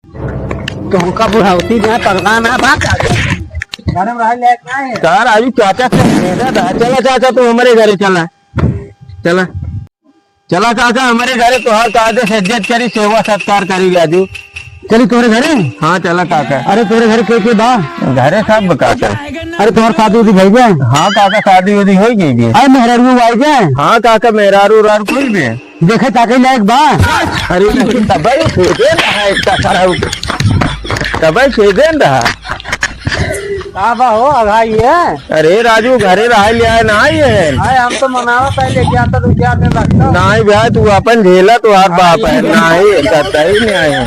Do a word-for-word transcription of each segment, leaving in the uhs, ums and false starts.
तो हमका बुढ़ौती में पगला ना बा। घर में रह ले, का है? का राजू, चाचा से भेजा था। चला चाचा, तू हमरे घरे चला। चला। चला काका, हमरे घरे तोहार कायदे से इज्जत करी, सेवा सत्कार करी राजू। चली तोहरे घरे? हाँ, चला काका। अरे तोहरे घरे के के बा? घरे सब बा काका। अरे तोहर शादी उदी भई गए? हाँ काका, शादी उदी होइ गई बे। अरे मेहरारू आई गए? हाँ काका, मेहरारू उरारू कुल बे। देखे ताके लायक बा? अरे लेकिन तबे छेदे रहा है, तबे छेदे रहा। का बा हो, अघाई है? अरे राजू, घरे रहा लिया है, ना आई है। अरे हम तो मनावत है, लेके आता तो क्या दिन रखता हूँ। नाहीं भैया, तू अपन झेला, तोहार बाप है। नाहीं, कतई नाहीं आए हैं।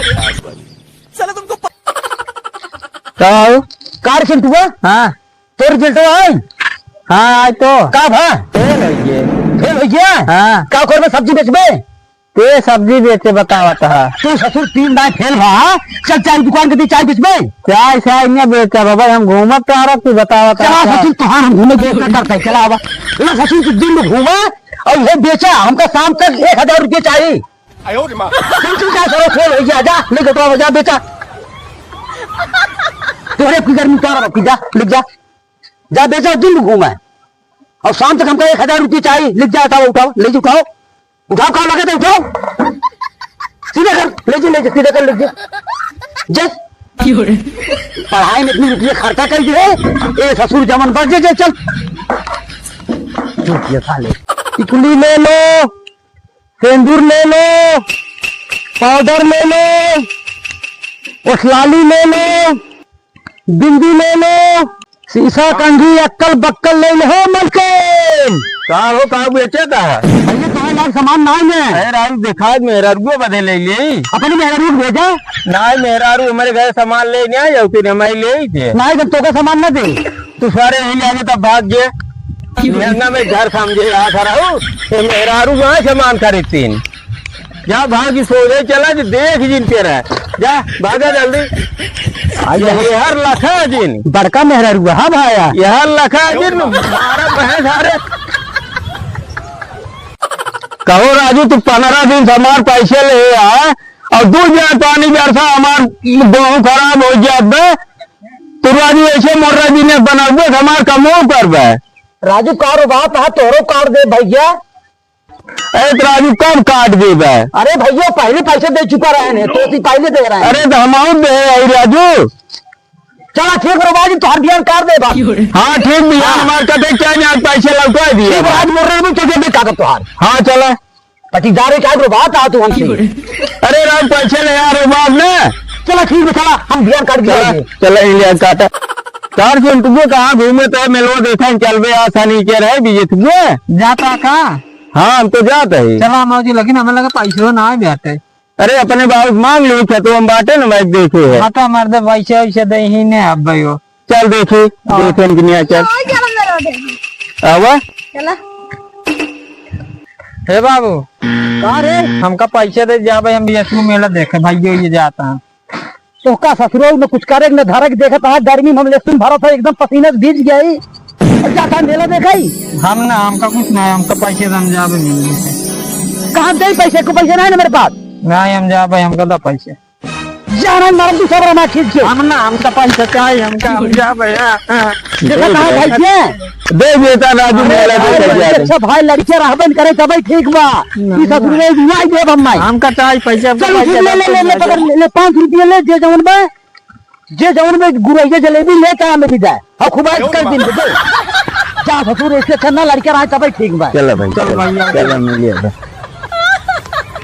का हो? का रे चिंटुआ? हाँ। तोर रिजल्ट आय? हाँ, आय तो। का भा? फेल होइ गए। फेल होइ गया? हाँ। का करबे, सब्जी बेचबे? ते सब्जी बेचे बतावत ह। तू ससुर तीन दाई फेल भा, हाँ? चल चाय दुकान के दी, चाय बेचबे? चाय, चाय न बेचा बाबा, हम घूमत तो आ रहा, तू बतावत चला ह। ससुर, तोहार हम घूमे देख ना करते, चला आवा। ला ससुर, तू दिन में घूमा और ये बेचा, हमका शाम तक एक हजार रुपये चाहिए। आयो रे माँ। चल, चल, जा, चलो, फेल होइ गया, जा, ले जा, जा, बेचा। तोहरे की गर्मी का रखी, जा, ले जा। जा बेचा, दिन में घूमा। और शाम तक हमका एक हजार रुपये चाहिए, ले जा, उठाओ, उठाओ, ले जा, उठाओ। उठाओ, काम लगे तो उठाओ। सीधा कर, ले जा, ले जा, सीधा कर, ले जा। जा। पढ़ाई में इतनी रुपये खर्चा कर दिए, ए ससुर जमन बच जे, जे चल। चुप ये साले। टिकुली ले लो, सेंदूर ले लो, पाउडर ले लो, ओठलाली ले लो, बिंदी ले लो, सीसा, कंघी, अक्कल बक्कल ले ले हो मलकिन। का हो, का बेचे का है? भैया, तोहरे लायक सामान नाई है। अरे राजू, देखा मेहरारुआ बदे ले ले। अपनी मेहरारू को भेजा। नाई, मेहरारू हमरे घर सामान ले नहीं आई, फिर हमारे ले ही थे। नाई, जब तोका सामान ना दे। तू सारे यहीं ले आवे तब भाग गए। महंगा में घर समझे आ खड़ा हूँ। ये मेहरारू वहाँ सामान खरीदतीन। जा भाग सोझे चला, जो देख जिन के रहे। जा, भागा जल्दी। आई ये, जा। ये हर लखा जिन। बड़का मेहरारू, हाँ भाया। ये हर लखा जिन, मारा भैंस हारे। कहो राजू, तू पन्द्रह दिन से हमार पैसे ले आ, और दू बार पानी बरसा हमार गेहूं खराब हो जात बे। तू राजू ऐसे मोर्रा दिन बनाबे, हमार कमो करबे। राजू, कारोबार तो है, तोहरो काट दे भैया। अरे तो राजू, कब काट देबे? अरे भैया, पहले पैसे दे चुका रहे हैं, तो ती पहले दे रहे हैं। अरे तो हम और दे आई राजू। चला ठीक बा राजू, तोहर बियान काट देबा। हाँ ठीक बियान हाँ। हमार कटे क्या नहीं, आज पैसे लौटा दिए। ठीक बा, आज मोर रहे तो दे कागज तोहार। हाँ चला। पटीदार एक आदमी बात आ तू हमसे। अरे राम, पैसे ले यार, बाप ने। चला ठीक बा, चला, हम बियान काट दिया चला, है। चला, इंडिया काटा। कार से तुमको कहाँ घूमे तो मेलवा देखा, चल बे, आ सनी के रहे, बीजे तुमको। जाता का? हाँ, हम तो जात है। चला मौजी, लेकिन हमें लगा पैसे ना आए जाते। अरे अपने बाबू से मांग ली, खेतवा में बाटे ना, मैं देखे है। हाँ, तो हमारे तो पैसे वैसे दे ही नहीं अब भाई वो। चल देखी, हाँ। देखे इनकी निया, चल। आवा। चला। हे बाबू। का रे? हमका पैसे दे जा भाई, हम बीएचयू मेला देखे, भाई ये, ये जाता है। तोहका ससुरो न कुछ करे न धरे के देखत है, गर्मी में हम लेसुन भरत है, एकदम पसीने से भीज गया ही। और जाता है मेला देखे ही। हम ना, हमका कुछ ना, हमका पैसे दे, हम जाबे मेला देखे। कहाँ दे पैसे? को पैसे नहीं ना मेरे पास। नहीं, हम जाबे, हमका दे पैसे। जाना मरम तू सब रमा खींच के। हम ना, हमका पैसा चाहिए, हमका, हम जा भैया। हाँ। देखा कहाँ भाई के? दे देता राजू, अरे मेला भाई, दे देता। अच्छा भाई, लड़के रहबे न करे तबे ठीक बा। ना, ई ससुर ना। में नहीं देब हम नहीं। हमका चाहिए पैसा, हमका चल, पैसा ले, ले, ले, ले, दे। पकड़, ले, ले, पाँच रुपये ले, जे जवन बा, जे जवन बा, गुरैया जलेबी ले, कहाँ में भी जाए। और खूब ऐश कर दिन के, दे। जा ससुर, इससे अच्छा ना लड़के रहे तबे ठीक बा। चलो भाई, चलो चलो, भैया। चलो, मिलिए भाई।